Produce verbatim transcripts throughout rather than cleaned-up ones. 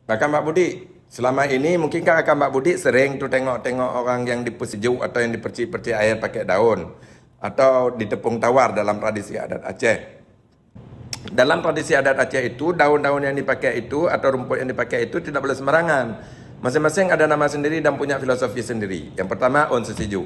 Rakan Mak Budik, selama ini mungkinkah rakan Mak Budik sering tu tengok-tengok orang yang dipeusijuk atau yang dipercik-percik air pakai daun atau ditepung tawar dalam tradisi adat Aceh. Dalam tradisi adat Aceh itu, daun-daun yang dipakai itu atau rumput yang dipakai itu tidak boleh sembarangan. Masing-masing ada nama sendiri dan punya filosofi sendiri. Yang pertama, ôn seusijuk.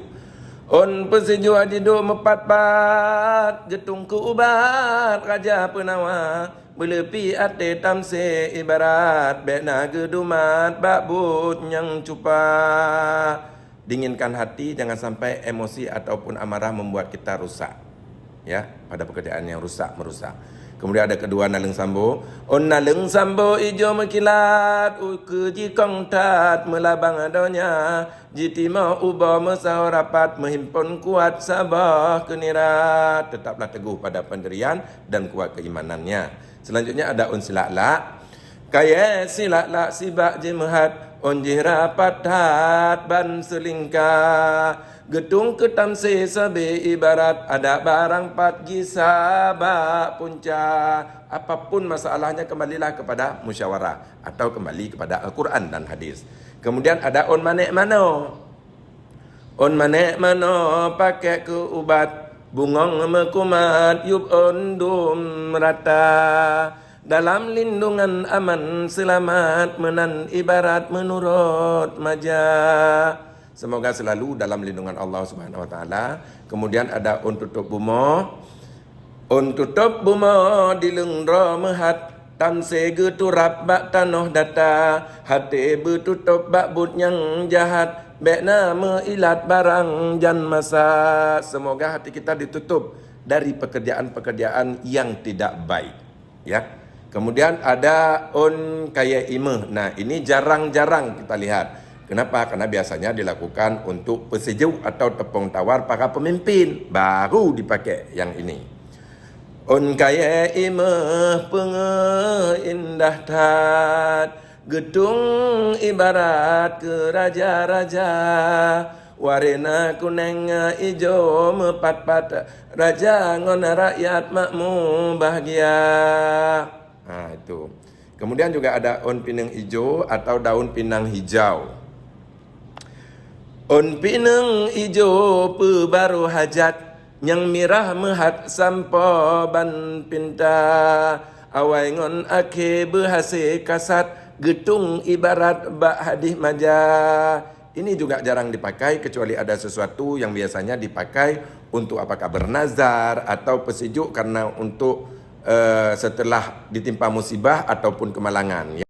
Ôn peusijuk jiduek meupat-pat, geutungku ubat raja peunawa, beuleupi até tamsé ibarat bék na geudumat bak buet nyang cupa. Dinginkan hati, jangan sampai emosi ataupun amarah membuat kita rusak. Ya, pada pekerjaan yang rusak, merusak. Kemudian ada kedua naleueng sambo. Ôn naleueng sambo ijo meukilat, ukeue jikong that meulabang donya, jitimoh ubo meusaho rapat, meuhimpon kuat saboh keunira. Tetaplah teguh pada pendirian dan kuat keimanannya. Selanjutnya ada ôn silaklak. Kayée silaklak sibak jimeuhat, ôn jih rapat that ban seulingka. Geutung keu tamsé sabe ibarat, adak barang pat gisa bak punca. Apapun masalahnya, kembalilah kepada musyawarah atau kembali kepada Al-Quran dan hadis. Kemudian ada ôn manék manoe. Ôn manék manoe pakék keu ubat, bungong meukumat yup ôn dum rata. Dalam lindungan aman seulamat, meunan ibarat meunurot maja. Semoga selalu dalam lindungan Allah Subhanahu Wa Taala. Kemudian ada ôn tutôp bumoe. Ôn tutôp bumoe dileueng droe meuhat, tamsé geuturab bak tanoh data, haté beututôp bak buet nyang jahat, bék na meuilat barang jan masa. Semoga hati kita ditutup dari pekerjaan-pekerjaan yang tidak baik. Ya. Kemudian ada ôn kayée imeuh. Nah, ini jarang-jarang kita lihat. Kenapa? Karena biasanya dilakukan untuk peusijuk atau tepung tawar para pemimpin. Baru dipakai yang ini. Ôn kayée imeuh peungeuh indah that, geutung ibarat keu raja-raja. Warna kuneng ijo meupat-pat, raja ngon rakyat makmu bahgia. Ha, itu. Kemudian juga ada ôn pineung ijo atau daun pinang hijau. Ôn pineung ijo peubaro hajat, nyang mirah meuhat sampoe ban pinta. Awai ngon akhé beuhasé kasat, geutung ibarat bak hadih maja. Ini juga jarang dipakai, kecuali ada sesuatu yang biasanya dipakai untuk apakah bernazar atau peusijuk karena untuk, eh, setelah ditimpa musibah ataupun kemalangan, ya.